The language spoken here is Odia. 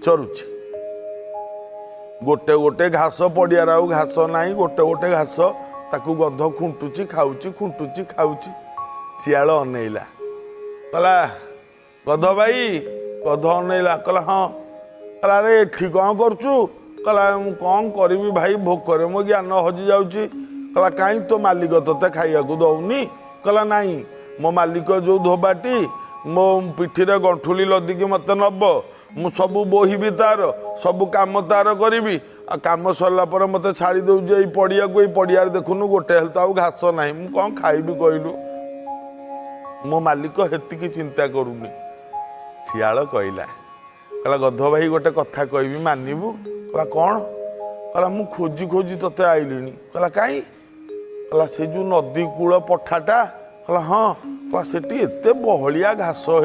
ଚରୁଛି। ଗୋଟେ ଗୋଟେ ଘାସ, ପଡ଼ିଆରେ ଆଉ ଘାସ ନାହିଁ, ଗୋଟେ ଗୋଟେ ଘାସ ତାକୁ ଗଧ ଖୁଣ୍ଟୁଛି, ଖାଉଛି, ଖୁଣ୍ଟୁଛି, ଖାଉଛି। ଶିଆଳ ଅନେଇଲା, କହିଲା, ଗଧ ଭାଇ। ଗଧ ଅନେଇଲା, କହିଲା, ହଁ। କହିଲା, ଆରେ ଏଠି କ'ଣ କରୁଛୁ? କହିଲା, ମୁଁ କ'ଣ କରିବି ଭାଇ, ଭୋକରେ ମୋ ଜ୍ଞାନ ହଜି ଯାଉଛି। କହିଲା, କାହିଁ, ତୋ ମାଲିକ ତୋତେ ଖାଇବାକୁ ଦଉନି? କହିଲା, ନାଇଁ, ମୋ ମାଲିକ ଯୋଉ ଧୋବାଟି, ମୋ ପିଠିରେ ଗଣ୍ଠୁଳି ଲଦିକି ମୋତେ ନବ, ମୁଁ ସବୁ ବୋହିବି ତାର, ସବୁ କାମ ତାର କରିବି, ଆଉ କାମ ସରିଲା ପରେ ମୋତେ ଛାଡ଼ି ଦେଉଛି ଏଇ ପଡ଼ିଆକୁ। ଏଇ ପଡ଼ିଆରେ ଦେଖୁନୁ, ଗୋଟେ ହେଲେ ତ ଆଉ ଘାସ ନାହିଁ, ମୁଁ କ'ଣ ଖାଇବି କହିଲୁ? ମୋ ମାଲିକ ହେତିକି ଚିନ୍ତା କରୁନି। ଶିଆଳ କହିଲା, କହିଲା, ଗଧ ଭାଇ, ଗୋଟେ କଥା କହିବି, ମାନିବୁ? କହିଲା, କ'ଣ? କହିଲା, ମୁଁ ଖୋଜି ଖୋଜି ତୋତେ ଆଇଲିଣି। କହିଲା, କାଇଁ? କହିଲା, ସେ ଯୋଉ ନଦୀ କୂଳ ପଠାଟା। କହିଲା, ହଁ। କହିଲା, ସେଠି ଏତେ ବହଳିଆ ଘାସ